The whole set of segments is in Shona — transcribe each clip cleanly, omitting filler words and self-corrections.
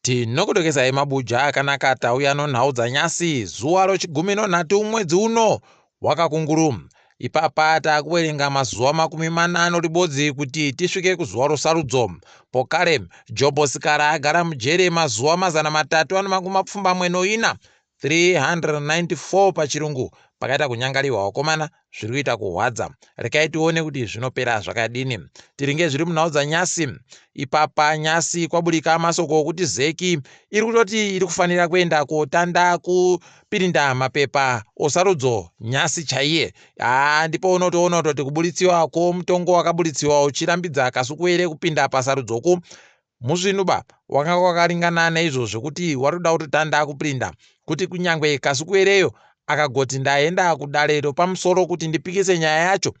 Tinokudokesai mabuja akanaka tauya nonhau dzanyasi zuva rochigumi nonhatu mwedzi uno wakakunguru. Ipapa takuverenga mazuva 40 noribodzi kuti tisvike kuzuva rosarudzo. Pokare Jobho Sikara agara mujere mazuva 394 394 pachirungu pakaita kunyangariwa vakomana zviri kuita kuhwadza rekai tione kuti zvinopera zvakadini tiringe zviri munhau dzanyasi ipapa nyasi kwaburika masoko okuti zeki iri kutoti iri kufanira kuenda kotanda kupirinda mapepa osarudzo nyasi chaiye haa ndipo unotoona kutoti kuburitsiwa kwomutongo wakaburitsiwa uchirambidza kasukuwere kupinda pasarudzoku Musvinu ba wakanga wakaringana naizvo zvekuti watoda kutotanda kuprinda kuti kunyangwe Kasukuwereyo akagoti ndaenda kudare ropamusoro kuti ndipikise nyaya yacho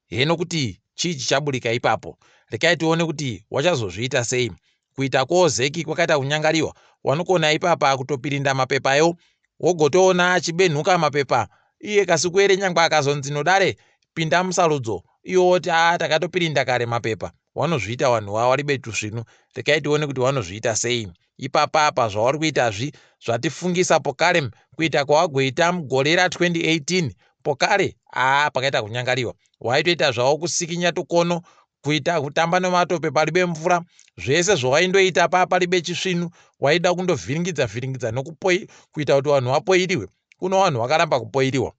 heno kuti chii chichaburika ipapo. Rekai tione kuti wachazozviita sei. Kuita kwoZeki kwakaita kunyangariwa wanokona ipapa kutopirinda mapepayo wogotoona achibenhuka mapepa iye Kasukuwere nyangwe akazonzi nodare pinda musarudzo iwo woti aa takatopirinda kare mapepa Wanozviita wanhu wawa wari betu svinu rekai tione kuti wanozviita sei ipapa apa zvawari kuita zvi zvatifungisa pokare kuita kwawagoita mugore ra 2018 pokare aa pakaita kunyangariwa waitoita zvawo kusikinya tukono kuita kutamba nematope paribe mvura zvese zvawaindoita pa paribe chisvinu waida kundovhiringidza vhiringidza nokupoi kuita kuti vanhu vapoiriwe kuno vanhu vakaramba kupoiriwa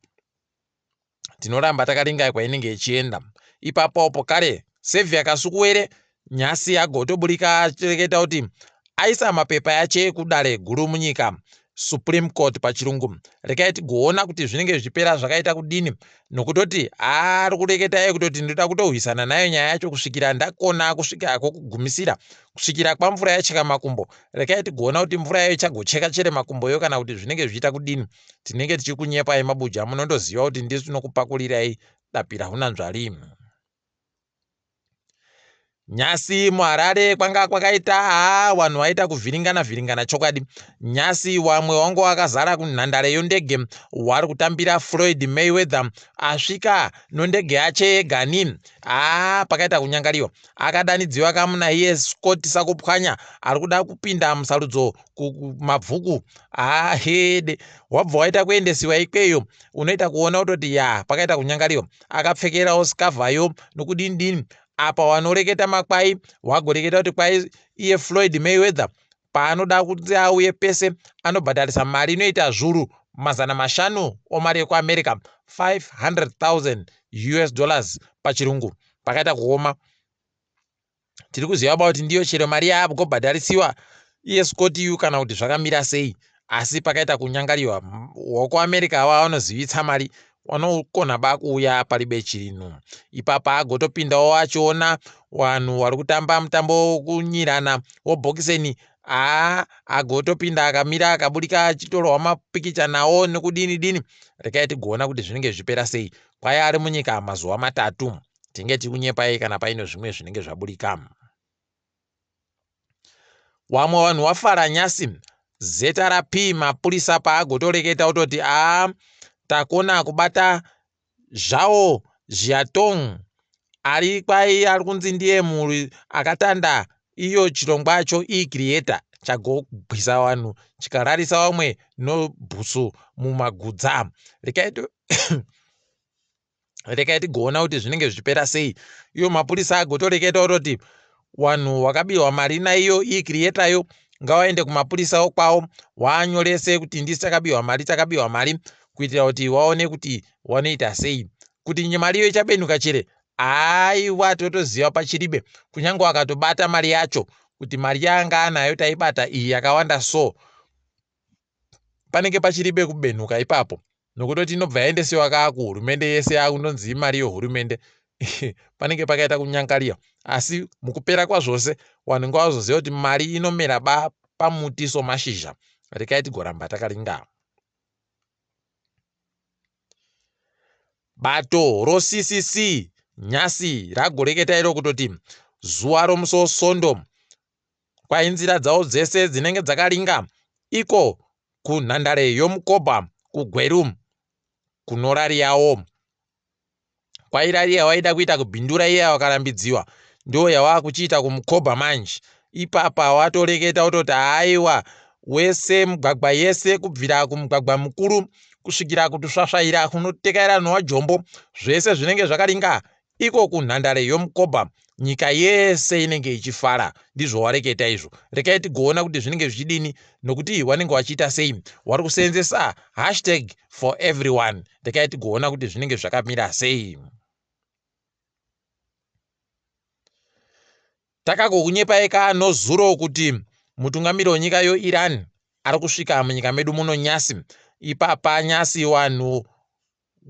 tinoramba takaringa kwainenge ichienda ipapopo kare Saviour Kasukuwere nyasi agotoburika achireketa kuti aisa mapepa yache kudare guru munyika Supreme Court pachirungu rekai tigoona kuti zvinenge zvichipera zvakaita kudini nokutoti ari kureketa iye kutoti ndoda kutohwisana nayo nyaya yacho kusvikira ndakona kusvika kwokugumisira kusvikira kwamvura yacheka makumbo rekai tigoona kuti mvura yayo ichagocheka chere makumboyo kana kuti zvinenge zvichiita kudini tinenge tichikunyepai mabuja munondoziva kuti ndisu tinokupakurirai dapira hunanzvali nyasi muharare kwanga kwakaita haa vanhu vaita kuvhiringana vhiringana chokwadi nyasi wamwe wangu wakazara kunhandare yondege wari kutambira floyd mayweather asvika nondege yache yegani haa pakaita kunyangariwa akadanidziwa kamuna iye scott sakupwanya ari kuda kupinda musarudzo kumabvuku haa hede wabva waita kuendesiwa ikweyo unoita kuona kutoti ya pakaita kunyangariwa akapfekerawo skavhayo nokudini dini apa wanoreketa makwai wagoreketa kuti kwai iye floyd mayweather paanoda kuti auye pese anobhadharisa mari inoita zvuru 500 omari yekuamerica 500,000 us dollars pachirungu pakaita kuoma tiri kuziva ba kuti ndiyo chero mari yaakubhadharisiwa iye scott u kana kuti zvakamira sei asi pakaita kunyangariwa wokuamerica ava vanozivitsa mari wanokona ba kuuya paribe chinhu ipapa agotopindawo achiona vanhu vari kutamba mutambo wokunyirana wobhokiseni haa agotopinda akamira akaburika achitorwa mapikicha nawo nekudini dini rekai tigoona kuti zvinenge zvichipera sei kwai ari munyika mazuva matatu tinge tikunyepai kana paine zvimwe zvinenge zvaburika wamwe vanhu wafara nyasi zrp mapurisa paagotoreketa ototi aa takona kubata zvawo zviatong ari kwai ari kunzi ndiye muri akatanda iyo chirongwa cho ecreator chagogwisa vanhu chikararisa vamwe nobhutsu mumagudza rekai rekai tigoona kuti zvinenge zvichipera sei iyo mapurisa agotoreketa ototi wanhu wakabirwa mari naiyo icreatayo ngawaende kumapurisa okwawo waanyorese kuti ndisi takabirwa mari takabirwa mari kuitira kuti waone kuti wanoita sei kuti mari iyo ichabenuka chere aiwa totoziva pachiribe kunyange wakatobata mari yacho kuti mari yaanga anayo taibata iyi yakawanda so panenge pachiribe kubenhuka ipapo nokutoti inobva yaendesewa kaa kuhurumende yese yakundonzi imari yehurumende panenge pakaita kunyangaria asi mukupera kwazvose vanhu ngavazoziva kuti mari inomera ba pamuti somashizha rekai tigoramba takaringana bato roccc nyasi ragoreketa iro kutoti zuva romusi wosondo Kwai nzira dzavo dzese dzinenge dzakaringa iko kunhandare yoMukoba kuGweru kunorariyawo. Kwai rari yawaida kuita kubindura iya wakarambidziwa ndiyo yawakuchiita kuMukoba manje. Ipapa watoreketa wototi haiwa wese mugwagwa yese kubvira kumugwagwa mukuru kusvikira kutusvasvaira kunotekaira nowajombo zvese zvinenge zvakaringa iko kunhandare yomukobha nyika yese inenge ichifara. Ndizvo wareketa izvo. Rekai tigoona kuti zvinenge zvichidini nokuti wanenge wachiita sei. Wari kuseenzesa hashtag for everyone. Rekai tigoona kuti zvinenge zvakamira sei. Takagokunyepai ka nozuro kuti mutungamiri wenyika yoIran ari kusvika munyika medu muno nyasi. Ipapa nyasi wanhu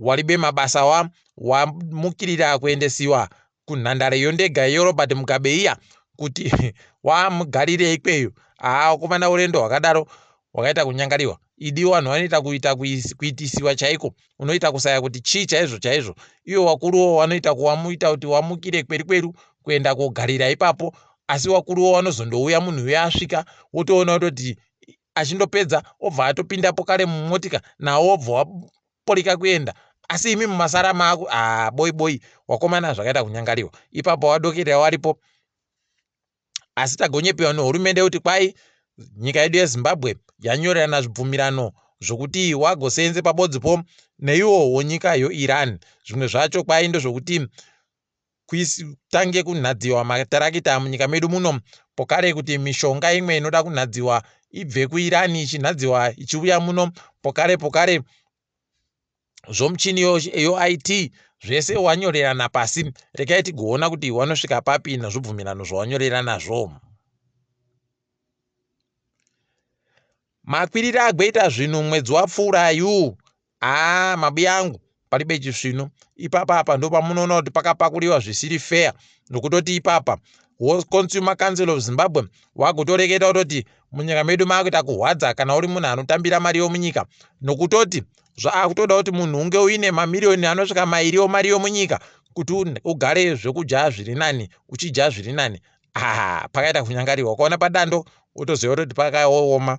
walibe mabasa wa wamukirira kuendesiwa kunhandare yondega yeRobert Mugabe iya kuti wamugarire ikweyo. Haa wakomana urendo hwakadaro hwakaita kunyangariwa. Idi wanhu vanoita kuita kuitisiwa chaiko unoita kusaya kuti chii chaizvo chaizvo. Iwo wakuruwo wanoita kuwamuita kuti wamukire kweru kweru kuenda kogarira ipapo asi wakuruwo wanozondouya munhu uya asvika wotoona kutoti achindopedza obva atopindapo kare mumotika nawo wobva waporika kuenda asi imi mumasara maaku ah, boi boi wakomana zvakaita kunyangariwa ipapo wadokerera waripo asi tagonyepewa nehurumende kuti kwai nyika yedu yezimbabwe yanyorerana zvibvumirano zvokuti wagoseenze pabodzipo neiwo wonyika yoiran zvimwe zvacho kwai ndozvokuti kutange kunhadziwa matarakita munyika medu muno pokare kuti mishonga imwe inoda kunhadziwa ibve kuIran ichinhadziwa ichiuya muno pokare pokare zvomuchini yoIT zvese wanyorerana pasi rekai tigoona kuti wanosvika papi nezvibvumirano zvawanyoreranazvo. Makwiriro agoita zvinhu mwedzi wapfuura yuu haa mabuya angu palibe chisvinu ipapa apa ndopamunoona kuti pakapakuriwa zvisiri fair nokutoti ipapa Consumer Council of Zimbabwe wakutoreketa kutoti munyika medu maakuita kuhwadza kana uri munhu anotambira mari yomunyika nokutoti zvaakutoda kuti munhu unge uine mamiriyoni anosvika mairi omari yomunyika kuti ugare zvekudya zviri nani uchidya zviri nani ah, pakaita kunyangariwa ukaona padando wotoziva kutoti pakaoma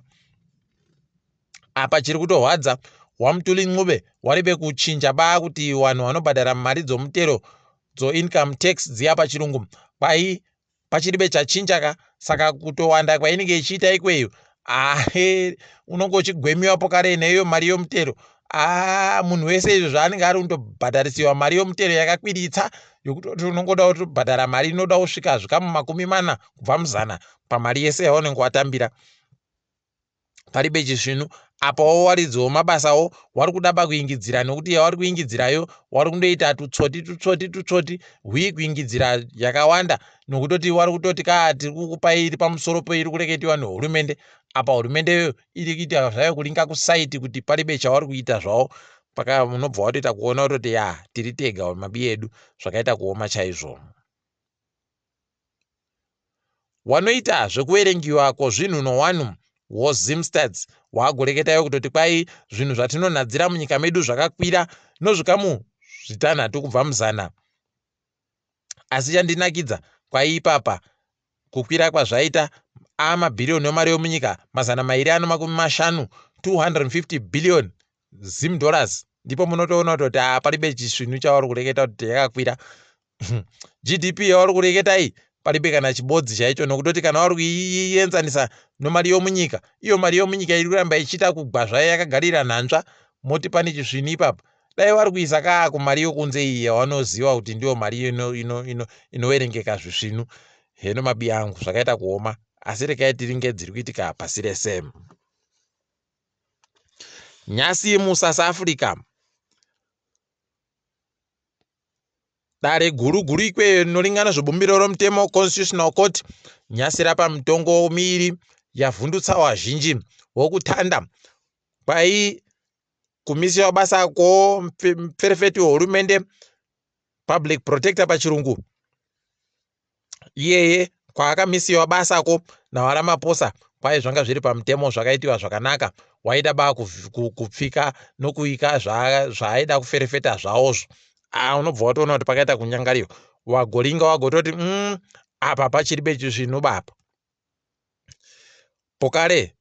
apa chiri kutohwadza wamutuli ncube waribe kuchinja baa kuti vanhu vanobhadhara mari dzomutero dzoincome tax dziya pachirungu kwai pachiribe chachinja ka saka kutowanda kwainenge ichiita ikweyo ahe unonge uchigwemiwa pokare neiyo mari yomutero aa munhu wese izvo zvaanenge ari kundobhadharisiwa mari yomutero yakakwiritsa yokutoti unongoda kutobhadhara mari inoda kusvika zvikamu 40 kubva muzana pamari yese yaunenge watambira paribe chisvinu apawo waridziwo mabasawo wari kudaba kuingidzira nokuti yawari kuingidzirayo wari kundoita tutsoti tutsoti tutsoti hwii kuingidzira yakawanda nokutoti wari kutoti kaa tiri kukupai iri pamusoro peiri kureketiwa nehurumende apa hurumendeyo iri kuita zvayo kulinga kusaiti kuti paribe chawari kuita zvawo paka unobva watoita kuona kutoti ya tiri tega mabi edu zvakaita kuoma chaizvo. Wanoita zvekuverengiwa kwozvinhu nowanu woZimstats wagoreketayo kutoti kwai zvinhu zvatinonhadzira munyika medu zvakakwira nozvikamu zvitanhatu kubva muzana. Asi chandinakidza kwai ipapa kukwira kwazvaita amabhiriyoni emari yomunyika 250, 250 billion Zim dollars ndipo munotoona kutoti haa paribe chisvinu chavari kureketa kuti yakakwira. GDP yavari kureketa iyi paribe kana chibodzi chaicho nokutoti kana vari kuienzanisa nomari yomunyika iyo mari yomunyika iri kuramba ichiita kugwa zvayo yakagarira nhanzva moti pane chisvinu ipapa dai vari kuisa kaa kumari yokunze iyi yavanoziva kuti ndiyo mari inoverengeka zvisvinu heno mabi angu zvakaita kuoma asi rekai tiringe dziri kuitika pasi rese. Nyasi muSouth Africa dare guru guru ikweyo rinoringana zvebumbiro romutemo Constitutional Court nyasi rapa mitongo miiri yavhundutsa vazhinji wokutanda kwai kumisiwa basa kwomuferefeti wehurumende public protector pachirungu iyeye kwaakamisiwa basa ko naVaRamaphosa kwai zvanga zviri pamutemo zvakaitiwa zvakanaka waida ba kupfika nokuika zvaaida kuferefeta zvawozvo ah, unobva watoona kuti pakaita kunyangariwa wagoringa wagototi apa pachiri pechisvinu bapa pokare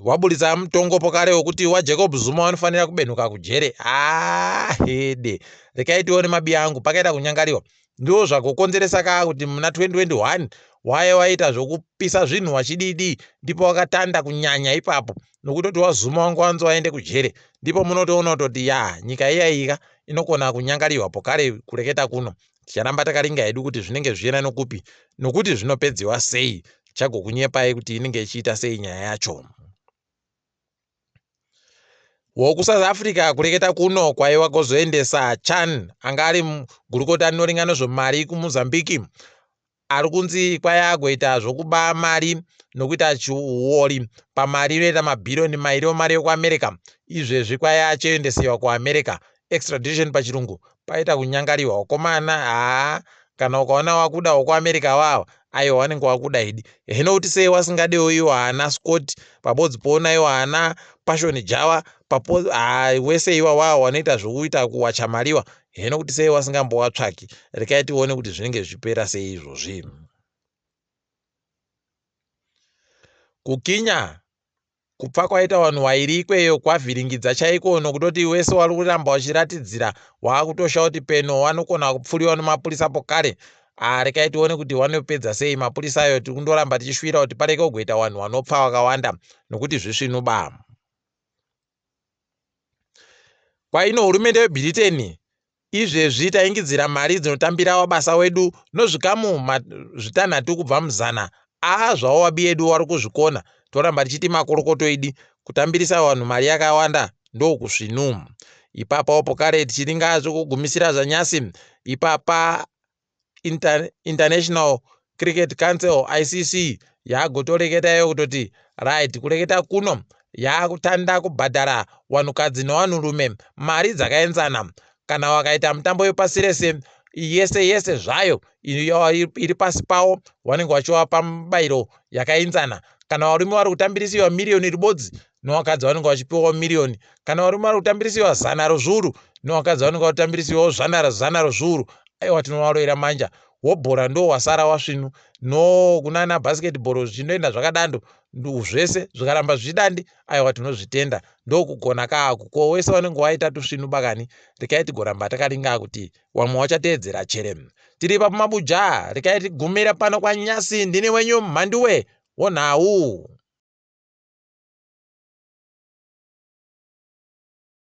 waburitsa mutongo pokare wekuti waJacob Zuma wanofanira kubenhuka kujere. Ah, hede rekai tione mabi angu pakaita kunyangariwa. Ndizvo zvagokonzeresa kaa kuti muna 2021 waye waita zvokupisa zvinhu wachididi ndipo wakatanda kunyanya ipapo nokutoti waZuma wanga wanzi waende kujere ndipo munotoona kutoti ya nyika iya ika inokona kunyangariwa pokare kureketa kuno ticharamba takaringa hedu kuti zvinenge zvichienda nokupi nokuti zvinopedziwa sei chagokunyepai kuti inenge ichiita sei nyaya yacho. WokuSouth Africa kureketa kuno kwaiwa kozoendesa Chan anga ari gurukota rinoringa nezvemari kuMozambique ari kunzi kwai agoita zvokuba mari nokuita chiuori pamari inoita mabhiriyoni mairi emari yekuAmerica izvezvi kwai achiendesewa kuAmerica extradition pachirungu paita kunyangariwa wakomana haa kana ukaona wakuda wekuAmerica wawa aiwa wanenge wakuda idi hino kuti sei wasingadewo iwo haana Scott pabodzi poona iwo haana Passion Java papo haa wese iwa wawa wanoita zvokuita kuwacha mariwa hino kuti sei wasingambowatsvaki rekai tione kuti zvinenge zvichipera sei izvozvi kukinya Kupfa kwaita vanhu wairi ikweyo kwavhiringidza chaiko nokutoti wese wari kuramba wachiratidzira waakutosha kuti peno wanokona kupfuriwa nemapurisa pokare. Ah, rekai tione kuti wanopedza sei mapurisa ayo tiri kundoramba tichishuvira kuti pareke kugoita vanhu vanopfa vakawanda nokuti zvisvinu ba. Kwaino hurumende yeBritain Izvezvi taingidzira mari dzinotambira wabasa wedu nozvikamu zvitanhatu kubva muzana. Aa zvawo wabi yedu wari kuzvikona. Toramba tichiti makorokoto idi. Kutambirisa vanhu mari yakawanda ndokusvinu. Ipapawo pokare tichiringa zvekugumisira zvanyasi. Ipapa Inter, International Cricket Council ICC yagotoreketa iyo kutoti right kureketa kuno yakutanda kubhadhara wanhukadzi newanhurume mari dzakaenzana kana wakaita mutambo wepasi rese yese yese zvayo iri pasi pawo wanenge wachiwapa mubayiro yakaenzana kana varume vari kutambirisiwa miriyoni ribodzi nevakadzi vanenge vachipiwawo miriyoni kana varume vari kutambirisiwa zana rozviuru nevakadzi vanenge vatambirisiwawo zana zana rozviuru aiwa tinovaroera manja wobhora ndo wasara wasvinu no kunana basketball zvichindoenda zvakadando zvese zvikaramba zvichidandi aiwa tinozvitenda ndokugona kaaku ko wese wanenge waita tusvinu bakani rekai tigoramba takaringa kuti wamwe wachateedzera chere tiri papo mabuja rekai tigumira pano kwanyasi ndini wenyu mhanduwe wonhau.